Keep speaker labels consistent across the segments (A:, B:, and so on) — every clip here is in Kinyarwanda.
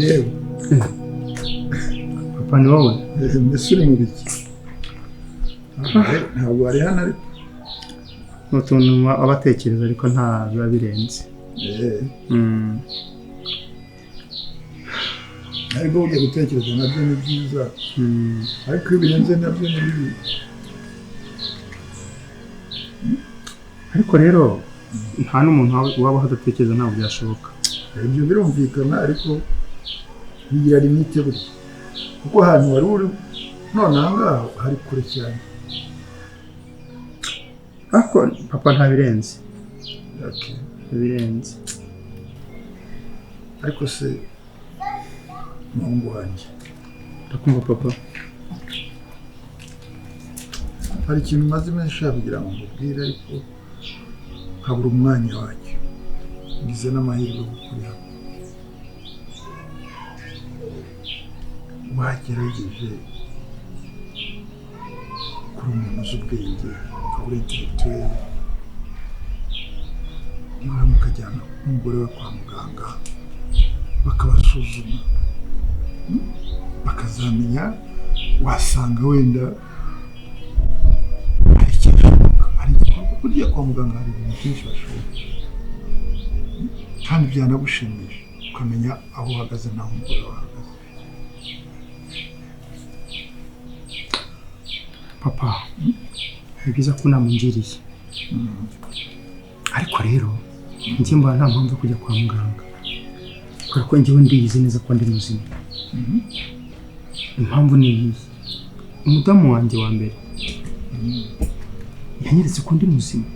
A: Yewe.
B: Papa, ni wowe?
A: Mbese uri mu biki? Ntabwo wari hano ariko.
B: Ni utuntu aba atekereza, ariko nta biba birenze.
A: Ariko burya gutekereza nabyo ni byiza, ariko iyo birenze nabyo ni bibi.
B: Ariko rero nta n'umuntu wabaho adatekereza, ntabwo byashoboka.
A: Ibyo birumvikana, ariko bigira limite burya, kuko ahantu wari uri none aha ngaha hari kure cyane.
B: Ariko papa, ntabirenze.
A: Okay.
B: Ntabirenze.
A: Ariko se muhungu wanjye?
B: Ndakumva, papa.
A: Hari ikintu maze iminsi nshaka kugira ngo nkubwire, ariko nkabura umwanya wacyo. Ngize n'amahirwe yo kuri hano. Wagerageje kuri umuntu uzi ubwenge, ukaba uri intellectuel, nibura mukajyana n'umugore we kwa muganga bakabasuzuma, bakazamenya, wasanga wenda hari icyashoboka, hari igikorwa. Burya kwa muganga hari ibintu byinshi bashoboye kandi byanagushimisha, ukamenya aho uhagaze n'aho umugore wawe ahagaze.
B: Papa, ni byiza ko namungiriye, ariko rero njye mbona nta mpamvu yo kujya kwa muganga, kubera ko njyewe ndiyizi neza ko ndi muzima. Impamvu ni iyi: umudamu wanjye wa mbere yanyeretse ko ndi muzima.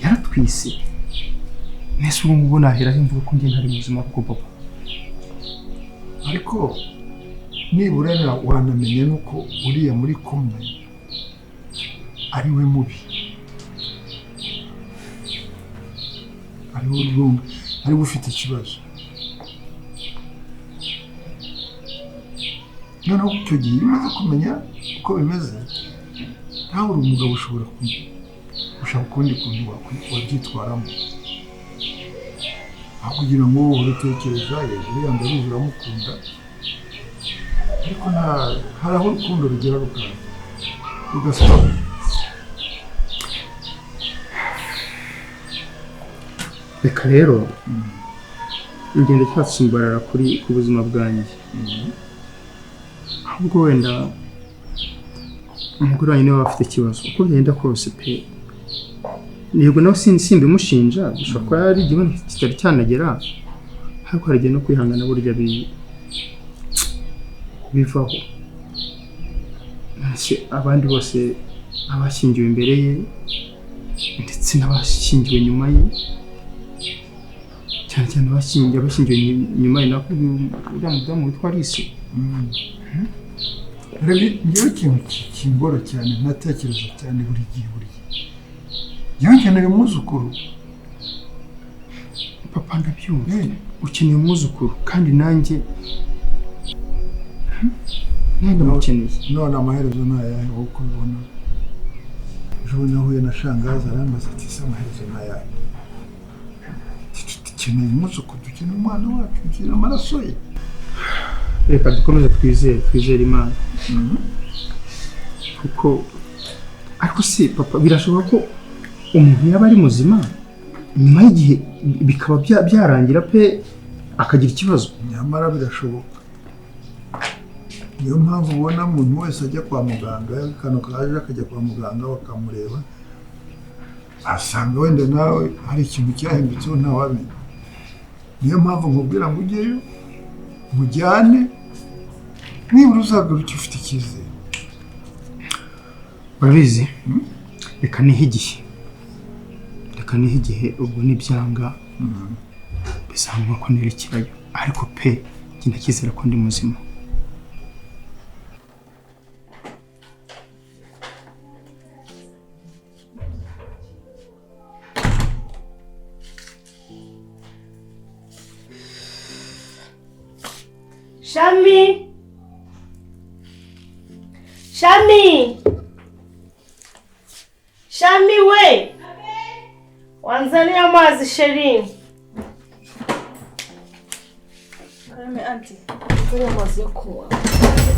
B: Yaratwise nese. Ubu ngubu naheraho imvuga ko njye ntari muzima kuko, papa?
A: Ariko nibura wanamenya nuko uriya muri kumwe ari we mubi, ari we urumva, ari we ufite ikibazo. Noneho icyo gihe iyo umaze kumenya uko bimeze, nawe uri umugabo, ushobora gushaka ukundi kuntu wabyitwaramo, aho kugira ngo uhore utekereza. Yego, uriya ndabizi uramukunda, ariko nta hari aho urukundo rugera rugasaba.
B: Reka rero ngenda cyatsimbarara kuri ku buzima bwanjye, ahubwo wenda umugore wanjye niwe waba afite ikibazo, uko byagenda kose pe. Yego, nawe simbimushinja, bishobora kuba ari igihe kitari cyanagera, ariko hari igihe no kwihangana burya bivaho. Ese abandi bose, abashyingiwe imbere ye ndetse n'abashyingiwe nyuma ye, cyane cyane abashyingiwe nyuma ye, nako uriya mudamu witwa Alice.
A: Rero njyewe ikintu kingora cyane, ntatekereza cyane buri gihe, buri gihe njyewe nkeneye umwuzukuru.
B: Papa, ndabyumva, ukeneye umwuzukuru, kandi nanjye ndamukeneye.
A: None amaherezo ni ayahe wowe uko ubibona? Ejo bundi nahuye na shangazi, arambaza ati: "Ese amaherezo ni ayahe?" Ati: "Dukeneye umwuzukuru, dukeneye umwana wacu, dukeneye amaraso ye."
B: Reka dukomeze twizere Imana, kuko ariko si papa, birashoboka ko umuntu yaba ari muzima, nyuma y'igihe bikaba byarangira pe, akagira ikibazo.
A: Nyamara birashoboka. Niyo mpamvu ubona umuntu wese ajya kwa muganga, kano kaje akajya kwa muganga bakamureba, asanga wenda nawe hari ikintu cyahindutseho, ntawamenya. Niyo mpamvu nkubwira ngo ujyeyo mujyane, nibura uzagaruke ufite icyizere.
B: Urabizi, reka nihe igihe, reka nihe igihe. Ubwo nibyanga bizangwa ko nerekerayo, ariko pe, njye ndacyizera ko ndi muzima.
C: Shami, Shami, Shami we, wanzaniye amazi chérie.
D: Karame aunty.
C: Nzaniye amazi yo kunywa.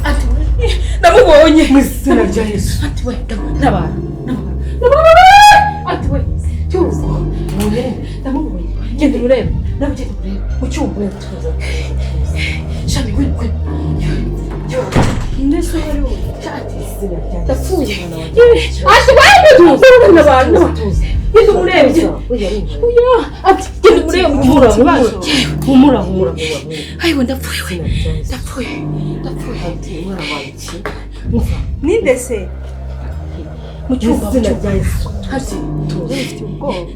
D: Aunty we, ndamubonye.
C: Mu izina rya Yesu.
D: Aunty we, ntabara, ntabara. Aunty we, cyuza. Ndamubonye. Genda urebe. Nawe genda urebe. Mu cyumba.
C: Tuza.
D: Shami we, we.
C: Ndetse wari wowe. Izina rya Yesu.
D: Ndapfuye.
C: Mwana wanjye.
D: Aunty we, tuza. Ntabara.
C: Tuza.
D: Genda urebe.
C: Tuza. Oya, oya.
D: Oya, aunty, genda urebe mu
C: Humura,
D: cyumba.
C: humura. Humura, humura, humura.
D: Ayiwe, ndapfuye we.
C: Izina rya Yesu.
D: Ndapfuye. Ndapfuye.
C: Aunty, umwana wawe iki? Umva.
E: Ninde se?
D: Mu cyumba, mu
C: Izina
D: cyumba.
C: rya Yesu.
D: Aunty,
C: Tuza.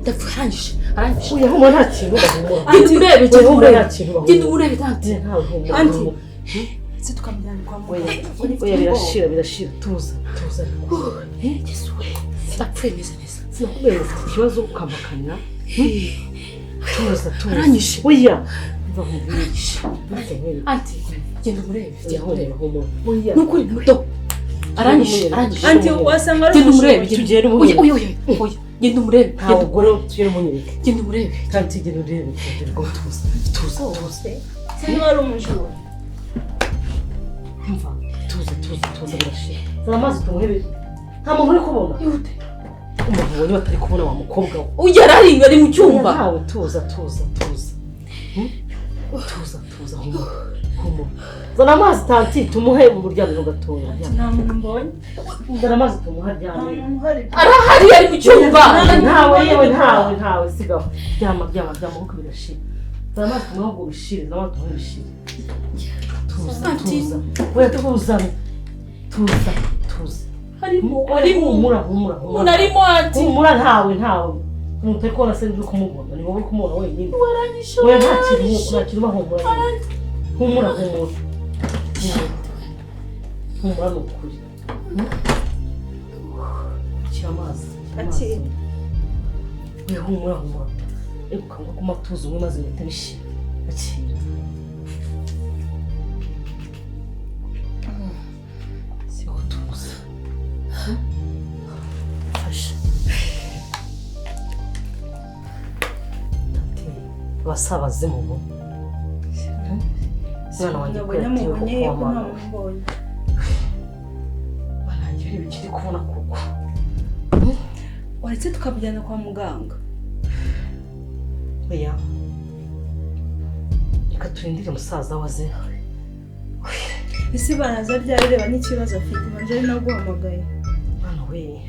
D: ndapfuye, arangije. Arangije.
C: Oya, humura nta kintu bahumura.
D: Genda urebe,
C: Oya,
D: genda
C: humura
D: urebe.
C: nta kintu bahumura.
D: Genda urebe, aunty.
C: Ntawe humura.
E: Aunty.
C: Humura.
E: Se tukamujyana kwa
C: Oya,
E: muganga.
C: oya, birashira, birashira. Tuza, tuza.
D: Yesu we. Ndapfuye neza neza.
C: Sinakubwiye ngo ufite ikibazo ukampakanira. Tuza, tuza.
D: Aranyishe.
C: Oya. Mva nkubwire.
D: Arangije.
C: Mva nkwereke.
D: Aunty, genda urebe,
C: Oya,
D: genda urebe.
C: humura, humura. Oya.
D: Ni ukuri do. Arangije, arangije.
E: Aunty, wasanga ari
D: Genda umurebe,
E: umujura.
D: genda
C: Tugende
D: Oya,
C: umunyereke.
D: oya, oya, oya. Genda umurebe.
C: Ntawe ugore tugende umunyereke.
D: Genda umurebe.
C: Kandi genda urebe. Genda urebe. Tuza, tuza, tuza.
E: Se niba ari umujura.
C: Mva. Tuza, tuza, tuza, birashira. Zana amazi tumuhebe. Nta muntu uri kubona.
D: Ihute.
C: Umuntu ubonye batari kubona wa mukobwa we.
D: Oya, arari ari mu cyumba.
C: Ntawe, tuza, tuza, tuza. Tuza, tuza, humura. Humura. Zana amazi tanti tumuhe mu buryamiro gatoya.
E: Nta muntu mbonye.
C: Zana amazi tumuhe
E: Nta
C: aryame.
E: muntu uhari.
D: Arahari ari mu cyumba.
C: Ntawe yewe, ntawe, ntawe, sigaho. Ryama, ryama, ryama kuko birashira. Zana amazi tumuhe ngo bishire, zana amazi tumuhe bishire. Tuza,
D: Aunty.
C: tuza. Oya, tuza. Tuza, tuza.
D: Harimo,
C: Oya,
D: harimo.
C: humura, humura, humura.
D: Umuntu arimo aunty.
C: Humura ntawe, ntawe. Umuntu utari kubona se uri kumubona, ni wowe uri kumubona wenyine.
D: Waranyishe.
C: Oya, nta kintu, nta kintu bahumura. Humura, humura. Humura ni ukuri. Shyira amazi. Shyira amazi.
E: Ati.
C: Oya, humura, humura. Ego kangwa ku matuza umwe maze bihita bishira. Akira. Siho tuza. Fasha. Tati, abasabazimu bo. Umwana wanjye ko
E: Nabonye
C: yatewe
E: amubonye
C: kuko
E: yego
C: wamana.
E: ntamubonye.
C: Banange ibikiri kubona koko.
E: Waretse tukamujyana kwa muganga.
C: Oya. Reka turindire musaza waze.
E: Ese baraza ryari reba n'ikibazo afite manje ari naguhamagaye.
C: Mwana we.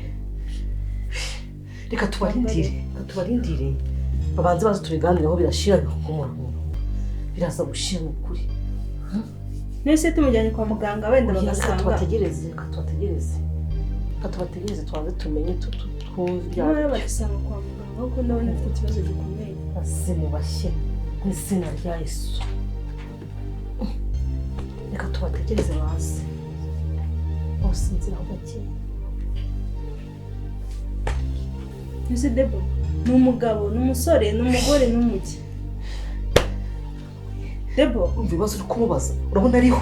C: Reka tubarindire, reka tubarindire. Babanze baze tubiganireho birashira bihumura. Biraza gushira ni ukuri.
E: Nese tumujyanye kwa muganga wenda
C: Oya, reka
E: bagasanga.
C: tubategereze, reka tubategereze. Reka tubategereze tubanze tumenye twumve ibyo
E: Nyamara
C: ari byo.
E: bagasanga kwa muganga kuko ndabona afite ikibazo gikomeye.
C: Abazimu bashye mu izina rya Yesu. Reka tubategereze baze. Bose inzira aho gake.
E: Ese Debo ni umugabo, ni umusore, ni umugore, ni umuki? Debo,
C: Umva ibibazo uri kumubaza, urabona ariho.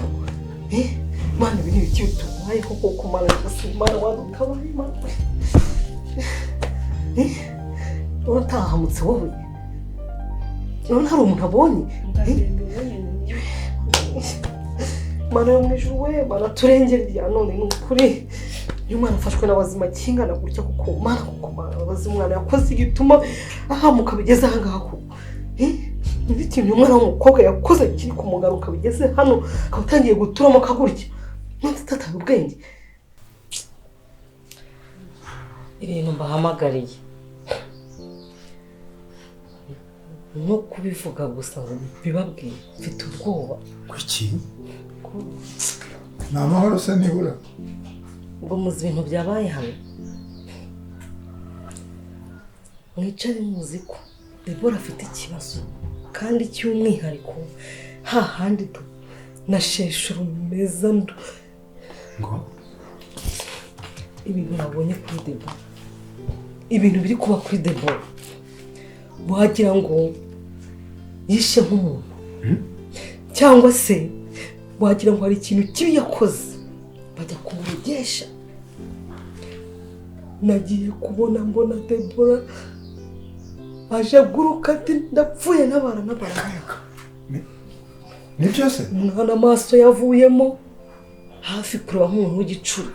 C: Mana ibi ni ibiki bitubaye koko kumara gusa Mana wadutabaye Mana. Urabona utahamutse wowe. Urabona hari umuntu abonye.
E: bwa mbere mbibonye ni
C: Mana yo mu ijuru we, Mana turengere irya none ni ukuri. Uyu mwana afashwe n'abazima kingana gutya kuko Mana kuko Mana abazimu umwana yakoze igituma ahamuka bigeze aha ngaha koko. Ni ikintu uyu mwana w'umukobwa yakoze kiri kumugaruka bigeze hano akaba atangiye guturamo kagutya. Mwana atataye ubwenge. Ibintu mbahamagariye no kubivuga gusa ngo bibabwiye mfite ubwoba.
A: Kuki? Ni amahoro se nibura?
C: Ubwo muzi ibintu byabaye hano. Mwicare muzi ko Debora afite ikibazo kandi cy'umwihariko hahandi na sheshe rumeza ndu
B: Ngo
C: ibintu nabonye kuri Debora, ibintu biri kuba kuri Debora wagira ngo yishe nk'umuntu cyangwa se Wagira ngo hari ikintu kibi yakoze, bajya kumurogesha. Nagiye kubona mbona Debora aje aguruka ati ndapfuye, ntabara, ntabara.
A: Nibyo se?
C: Umwana amaso yavuyemo, hafi kureba nk'umuntu w'igicuri.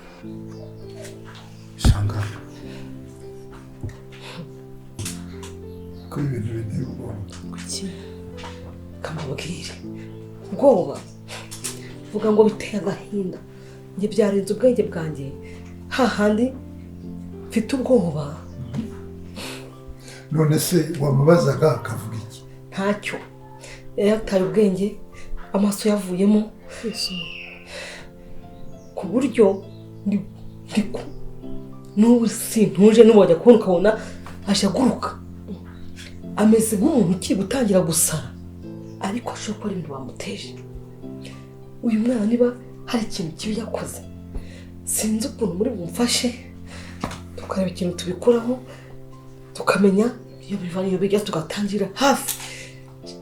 B: Shanga,
A: ko ibintu binteye ubwoba.
C: Kuki? Kamubwire ubwoba, vuga ngo biteye agahinda. Njye byarenze ubwenge bwanjye, hahandi mfite ubwoba.
A: None se wamubazaga akavuga iki?
C: Ntacyo, yari yataye ubwenge, amaso yavuyemo, ku buryo ndi n'ubu sintuje. N'ubu wajya kubona ukabona aje aguruka, ameze nk'umuntu ukiri gutangira gusara, ariko ashobora kuba ari ibintu bamuteje. Uyu mwana niba hari ikintu kibi yakoze, sinzi ukuntu muri bumfashe tukareba ikintu tubikoraho, tukamenya iyo biva n'iyo bijya, tugatangira hafi.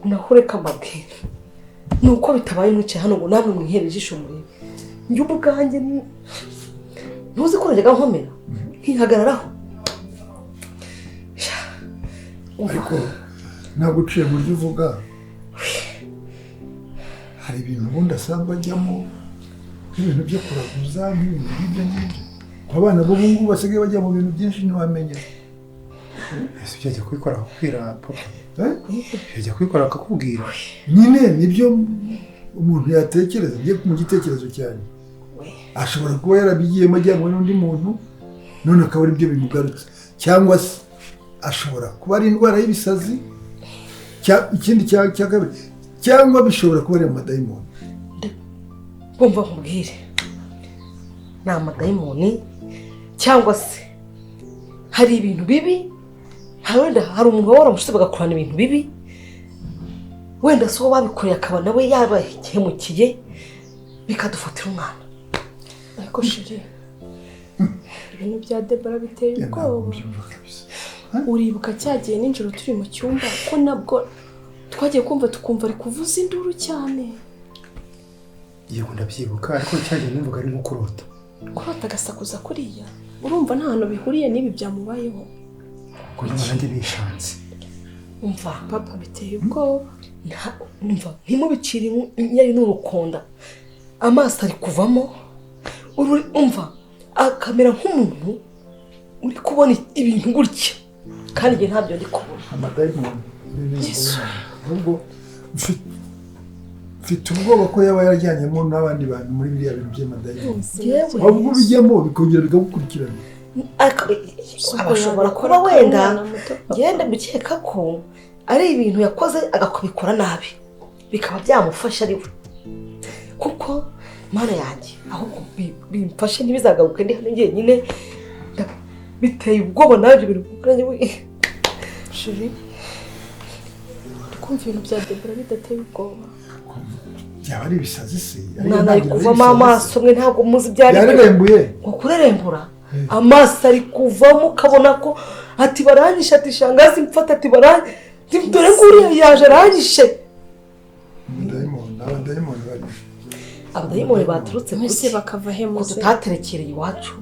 C: Naho reka mbabwire, ni uko bitabaye mwicaye hano ngo namwe mwihere ijisho murebe. Njye ubwanjye ntuzi ko najyaga nkomera nkihagararaho. Sha, umva.
A: Ariko ntabwo uciye mu byo uvuga, hari ibintu ubundi asanzwe ajyamo, nk'ibintu byo kuraguza, nk'ibintu nk'ibyo ngibyo. Ku abana b'ubu ngubu basigaye bajya mu bintu byinshi, ntiwamenya.
B: Ese byajya kubikora akakubwira, papa?
A: Eh?
B: Yajya kubikora akakubwira?
A: Nyine nibyo umuntu yatekereza. Ngiye mu gitekerezo cyanjye, ashobora kuba yarabigiyemo ajyanwe n'undi muntu, none akaba ari byo bimugarutse, cyangwa se ashobora kuba ari indwara y'ibisazi. Ikindi cya kabiri, cyangwa bishobora kuba ari amadayimoni.
C: Bumva nkubwire, ni amadayimoni cyangwa se hari ibintu bibi, hari wenda hari umuntu waba waramushize bagakorana ibintu bibi, wenda si uwo babikoreye akaba nawe yabahemukiye, bikadufatira umwana.
E: Ariko chéri, ibintu bya Debora biteye
A: Ntabwo
E: ubwoba.
A: mbyumva kabisa.
E: Uribuka cyagiye nijoro turi mu cyumba, ko nabwo twagiye kumva tukumva ari kuvuza induru cyane?
B: Yego, ndabyibuka, ariko cyagiye numvaga ari nko kurota.
E: Kurota agasakuza kuriya, urumva nta hantu bihuriye n'ibi byamubayeho?
B: Ubwo nyine nanjye bishanze.
C: Umva.
E: Papa, biteye ubwoba.
C: Umva, ntimubicire inyari n'urukonda. Amaso ari kuvamo, umva, akamera nk'umuntu uri kubona ibintu gutya, kandi njye ntabyo ndi kubona.
A: Amadayimoni. Ahubwo mfite ubwoba ko yaba yarajyanyemo n'abandi bantu muri biriya bintu by'amadayimoni.
C: Yewe.
A: Ahubwo ubijyamo bikongera bikagukurikirana.
C: Abashobora kuba wenda ngenda gukeka ko ari ibintu yakoze agakubikora nabi, bikaba byamufasha ari we, kuko Mana yanjye, ahubwo bimfashe ntibizagaruke ndi hano njyenyine. Biteye ubwoba nawe ibyo bintu kuko we.
E: Chéri, ndi kumva ibintu bya Debora bidateye ubwoba.
A: Byaba ari ibisazi se? Ariyo
C: Umwana ari
A: ntangiriro
C: kuvamo
A: y'ibisazi se?
C: amaso, mwe ntabwo muzi ibyo ari byo.
A: Yarerembuye?
C: Ngo kurerembura, amaso ari kuvamo, ukabona ko ati baranyishe, ati shangazi mfata, ati baranyishe, dore nguriya yaje aranyishe.
A: Amadayimoni, abadayimoni bari
C: Abadayimoni baturutse
E: Mbese
C: kuki
E: bakava he?
C: Ko
E: Muze
C: tutaterekereye iwacu,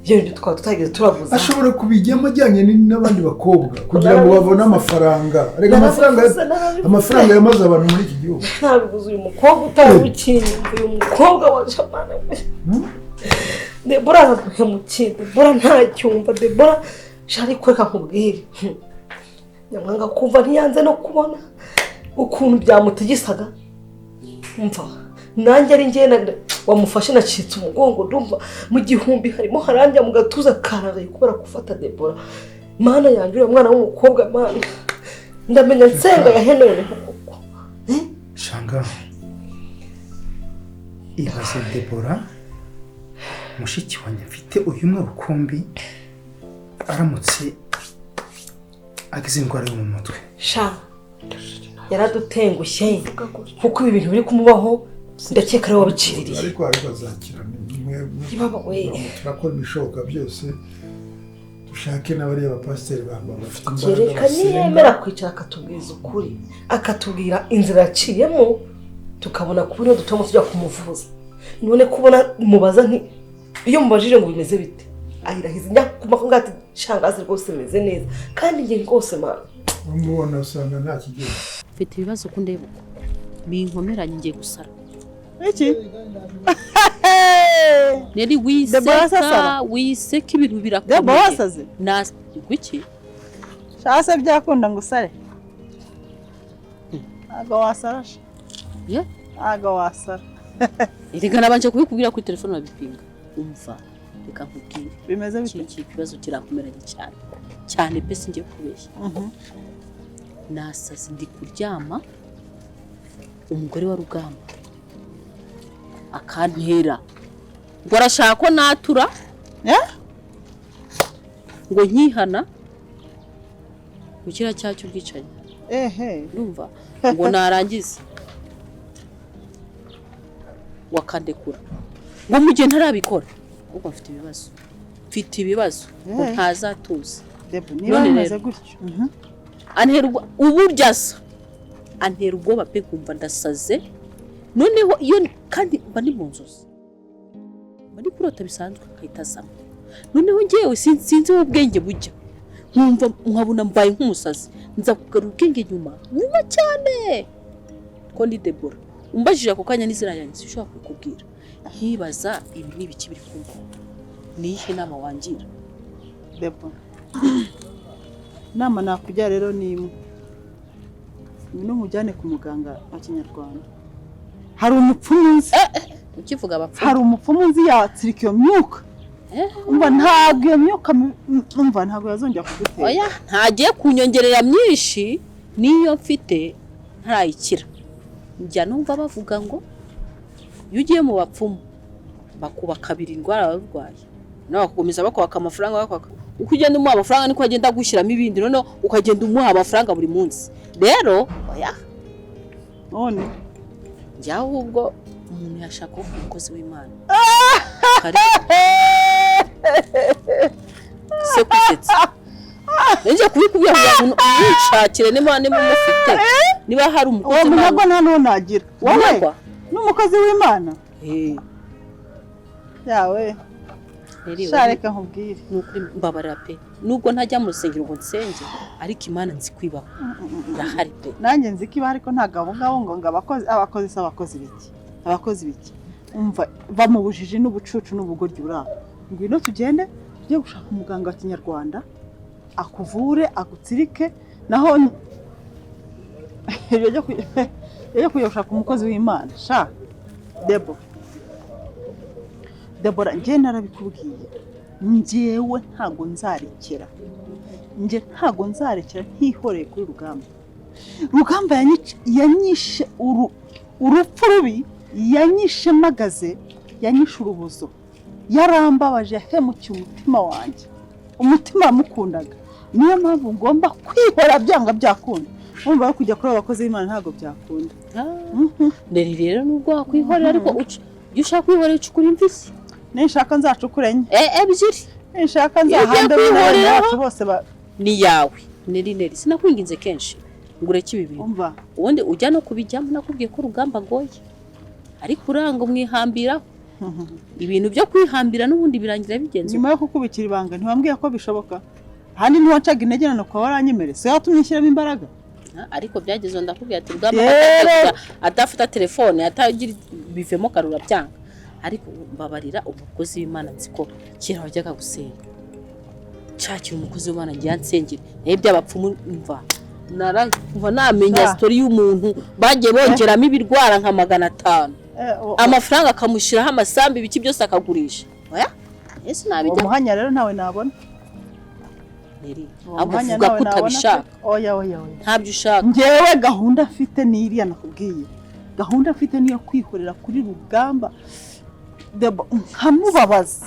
C: ibyo bintu twaba tutageze turaguza.
A: Ashobora kubijyamo ajyanye n'abandi bakobwa kugira ngo babone amafaranga. Reka, amafaranga
C: Narabivuze, narabivuze.
A: amafaranga yamaze abantu muri iki gihugu.
C: Ntabibuze. Uyu mukobwa utarukinyumva, uyu mukobwa wa Jamana we. Debora araduhemukiye. Debora ntacyumva. Debora shari, reka nkubwire, nyamwanga kumva, ntiyanze no kubona ukuntu byamutegesaga. Mva, nanjye ari njye wamufashe, nacitse umugongo, ndumva mu gihumbi harimo harandya, mu gatuza kararaye kubera gufata Debora. Mana yanjye, uriya mwana w'umukobwa, Mana, ndamenya nsenga yahenewe koko.
B: Shanga, ibaze Debora mushiki wanjye mfite uyu umwe rukumbi aramutse agize indwara yo mu mutwe.
C: Sha, yaradutengushye, kuko ibi bintu biri kumubaho ndakeka ariwe wabiciririye.
A: Ariko azakira.
C: Ibaba we.
A: Turakora ibishoboka byose, dushake n'abariya bapasiteri bafite imbaraga
C: Kereka
A: basenga.
C: niyemera kwicara akatubwiza ukuri, akatubwira inzira yaciyemo. Tukabona kubona dutamo tujya kumuvuza. None kubona mubaza nti iyo mubajije ngo bimeze bite, ahirahiza nyakuma ko ngati shangazi rwose meze neza, kandi njye rwose mana
A: Umubona usanga nta kigero.
D: Mfite ibibazo ko ndeba uko binkomeranye, ngiye gusara.
F: Iki?
D: Neri
F: Debora
D: wiseka
F: asasara?
D: Wiseka, ibintu
F: Debo
D: birakomeye.
F: wasaze?
D: Na gwiki?
F: Shase byakunda ngo usare? Ntabwo wasara sha.
D: Ye?
F: Ntabwo wasara.
D: Reka nabanje kubikubwira kuri telefone babipinga. Umva, reka nkubwire.
F: Bimeze bite?
D: Iki kibazo kirankomeranye cyane cyane pe, singiye kubeshya. Nasaze, ndi kuryama, umugore wa Rugamba akantera ngo arashaka ko natura,
F: Eh?
D: ngo nkihana mu kiriya cyaha cy'ubwicanyi.
F: Ehe.
D: Ndumva ngo narangiza wakandekura, ngo mu gihe ntarabikora ahubwo mfite ibibazo, mfite ibibazo, ngo
F: Eh.
D: ntazatuza.
F: Debo, niba
D: None
F: bimeze
D: rero.
F: gutyo.
D: Antera uburyo asa antera ubwoba pe, nkumva ndasaze. Noneho iyo kandi mba ndi mu nzozi, mba ndi kurota bisanzwe, nkahita azamo. Noneho ngewe sinzi aho ubwenge bujya, nkumva nkabona mbaye nk'umusazi, nza kugarura ubwenge nyuma nyuma cyane ko ndi Debora. Umbajije ako kanya n'izina yanjye sinshobora kubikubwira. Nkibaza ibi ni ibiki biri kumbaho? Ni iyihe nama wangira?
F: Debo, inama nakugira rero ni imwe. Ngwino nkujyane ku muganga wa kinyarwanda. Hari umupfumu nzi.
D: Ukivuga abapfumu.
F: Hari umupfumu nzi yatsirika iyo myuka. Umva, ntabwo iyo myuka umva, ntabwo yazongera kugutera.
D: Oya, ntagiye kunyongerera myinshi, niyo mfite ntarayikira. Njya numva bavuga ngo iyo ugiye mu bapfumu bakuba kabiri indwara barwaye, nawe bakagumiza bakwaka amafaranga, bakwaka. Uko ugenda umuha amafaranga niko agenda agushyiramo ibindi, noneho ukagenda umuha amafaranga buri munsi. Rero oya.
F: None
D: Njya ahubwo umuntu yashaka kuba umukozi w'Imana se kusetsa. Njye kubikubwira kugira ngo umwishakire, niba mufite, niba hari umukozi
F: Uwo
D: w'Imana.
F: munyagwa nta n'uwo nagira wowe.
D: Munyagwa?
F: N'umukozi w'Imana
D: Eh,
F: yawe.
D: Neri,
F: Sha, reka nkubwire.
D: Ni ukuri mbabarira pe, nubwo ntajya mu rusengero ngo nsenge, ariko Imana nzi kwibaho, irahari pe.
F: Nanjye nzi ko iba, ariko ntabwo abo ngabo ngo abakozi, abakozi si abakozi biki, abakozi biki. Umva, va mu bujiji n'ubucucu n'ubugoryi buri aho. Ngwino tugende tujye gushaka umuganga wa kinyarwanda akuvure, agutsirike. Naho ibyo byo kujya gushaka umukozi w'Imana, sha Debo, Debora, njye narabikubwiye, njyewe ntabwo nzarekera, njye ntabwo nzarekera ntihoreye kuri Rugamba. Rugamba yanyishe urupfu rubi, yanyishe mpagaze, yanyishe urubozo, yarambabaje, yahemukiye umutima wanjye, umutima wamukundaga. Niyo mpamvu ngomba kwihora byanga byakunda. Wumva ko kujya kuri abo bakozi b'Imana ntabwo byakunda.
D: Neri, rero nubwo wakwihorera, ariko iyo ushaka kwihorera ucukura imvisi.
F: Ninshaka nzacukure enye.
D: Ebyiri.
F: Ninshaka
D: Iyo ugiye
F: nzahambe n'abana
D: kwihoreraho-
F: bacu bose
D: Ni yawe. Neri, Neri, sinakwinginze kenshi ngo ureke ibi bintu?
F: Umva.
D: Ubundi ujya no kubijyamo, nakubwiye ko urugamba agoye, ariko uranga umwihambiraho. Ibintu byo kwihambira n'ubundi birangira bigenze.
F: Nyuma yo kukubikira ibanga, ntiwambwiye ko bishoboka? Ahandi ntiwancaga intege, none ukaba waranyemereye, so yatumye nshyiramo imbaraga.
D: Ariko byageze aho ndakubwira ati Rugamba
F: Rero.
D: adafata telefone, atagira bivemo karura byanga. Ariko mbabarira, umukozi w'Imana, nzi ko kera wajyaga gusenga, nshakira umukozi w'Imana ngiye ansengere. Nayo by'abapfumu, mva nara namenya
F: Ah.
D: story y'umuntu bagiye bongeramo ibirwara nka 500, amafaranga akamushyiraho, amasambu, ibiki byose akagurisha. Oya, ese
F: Uwo
D: nabijya
F: muhanya rero ntawe nabona.
D: Neri,
F: Uwo
D: ahubwo
F: muhanya
D: uvuga
F: ntawe
D: ko
F: nabona pe.
D: utabishaka.
F: Oya, oya, oya.
D: Ntabyo ushaka.
F: Njyewe gahunda mfite ni iriya nakubwiye. Gahunda mfite niyo kwihorera kuri Rugamba, Debo, nkamubabaza.